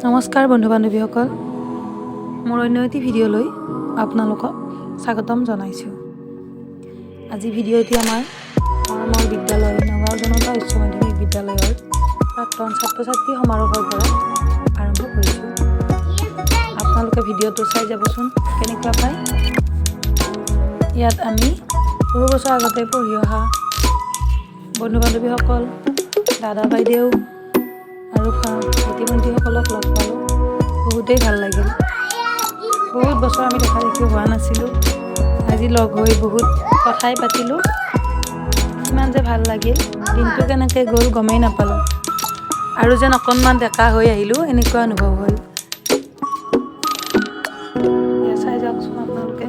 নমস্কাৰ বন্ধু বান্ধৱীসকল, মোৰ অন্য এটি ভিডিঅ'লৈ আপোনালোকক স্বাগতম জনাইছোঁ। আজি ভিডিঅ'টি আমাৰ মৰমৰ বিদ্যালয় নগাঁও জনতা উচ্চ মাধ্যমিক বিদ্যালয়ৰ প্ৰাক্তন ছাত্ৰ ছাত্ৰী সমাৰোহৰ পৰা আৰম্ভ কৰিছোঁ। আপোনালোকে ভিডিঅ'টো চাই যাবচোন, কেনেকুৱা পায়। ইয়াত আমি বহু বছৰ আগতে পঢ়ি অহা বন্ধু বান্ধৱীসকল, দাদা বাইদেউ আৰু ভাইটি ভণ্টিসকলক লগ পালোঁ। বহুতেই ভাল লাগিল। বহুত বছৰ আমি দেখা দেখি হোৱা নাছিলোঁ। আজি লগ হৈ বহুত কথাই পাতিলোঁ। কিমান যে ভাল লাগিল! দিনটো কেনেকৈ গ'ল গমেই নাপালোঁ। আৰু যেন অকণমান ডেকা হৈ আহিলোঁ, এনেকুৱা অনুভৱ হ'ল। এয়া চাই যাওকচোন আপোনালোকে।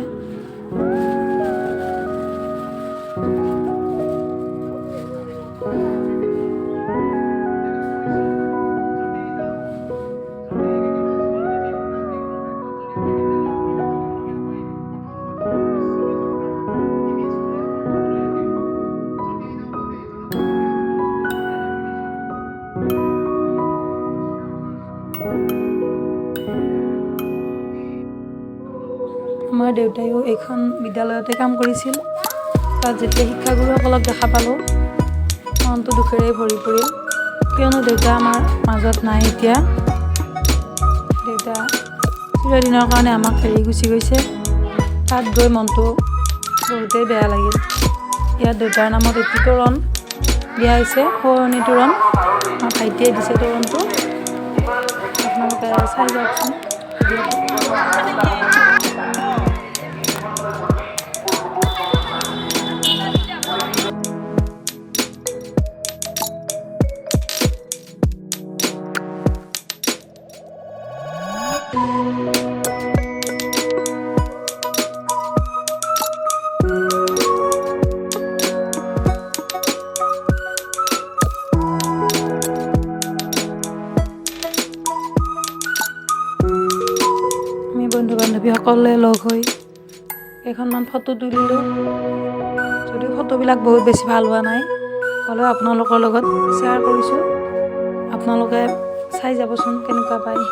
আমাৰ দেউতাইও এইখন বিদ্যালয়তে কাম কৰিছিল। তাত যেতিয়া শিক্ষাগুৰুসকলক দেখা পালোঁ, মনটো দুখেৰে ভৰি পৰিল। কিয়নো দেউতা আমাৰ মাজত নাই এতিয়া। দেউতা চিৰদিনৰ কাৰণে আমাক এৰি গুচি গৈছে। তাত গৈ মনটো বহুতেই বেয়া লাগিল। ইয়াত দেউতাৰ নামত এটি তোৰণ দিয়া হৈছে, সোঁৱৰণি তোৰণ। আমাৰ ভাইটিয়ে দিছে তোৰণটো। আপোনালোকে চাই যাওকচোন ভিডিঅ'টো। আমি বন্ধু বান্ধৱীসকলে লগ হৈ কেইখনমান ফটো তুলিলোঁ। যদিও ফটোবিলাক বহুত বেছি ভাল হোৱা নাই, হ'লেও আপোনালোকৰ লগত শ্বেয়াৰ কৰিছোঁ। আপোনালোকে চাই যাবচোন, কেনেকুৱা পায়।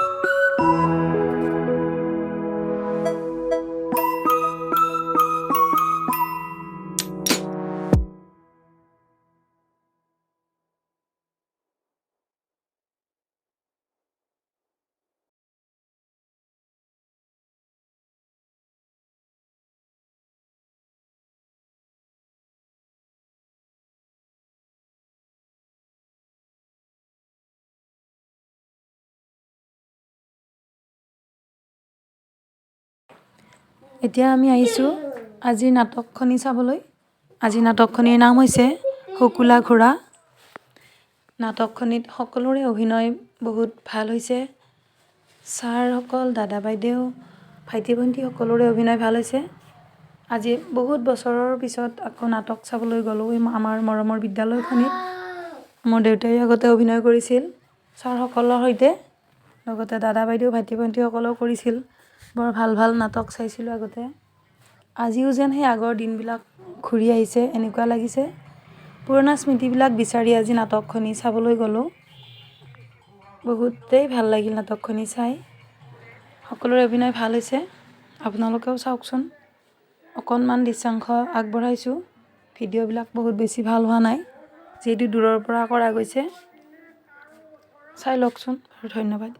এতিয়া আমি আহিছোঁ আজিৰ নাটকখনি চাবলৈ। আজিৰ নাটকখনিৰ নাম হৈছে শুকুলা ঘোঁৰা। নাটকখনিত সকলোৰে অভিনয় বহুত ভাল হৈছে। ছাৰসকল, দাদা বাইদেউ, ভাইটি ভণ্টি সকলোৰে অভিনয় ভাল হৈছে। আজি বহুত বছৰৰ পিছত আকৌ নাটক চাবলৈ গ'লোঁ আমাৰ মৰমৰ বিদ্যালয়খনিত। মোৰ দেউতাই আগতে অভিনয় কৰিছিল ছাৰসকলৰ সৈতে, লগতে দাদা বাইদেউ, ভাইটি ভণ্টিসকলেও কৰিছিল। বৰ ভাল ভাল নাটক চাইছিলোঁ আগতে। আজিও যেন সেই আগৰ দিনবিলাক ঘূৰি আহিছে, এনেকুৱা লাগিছে। পুৰণা স্মৃতিবিলাক বিচাৰি আজি নাটকখনি চাবলৈ গ'লোঁ। বহুতেই ভাল লাগিল নাটকখনি চাই। সকলোৰে অভিনয় ভাল হৈছে। আপোনালোকেও চাওকচোন। অকণমান দৃশ্যাংশ আগবঢ়াইছোঁ। ভিডিঅ'বিলাক বহুত বেছি ভাল হোৱা নাই, যিহেতু দূৰৰ পৰা কৰা গৈছে। চাই লওকচোন আৰু ধন্যবাদ।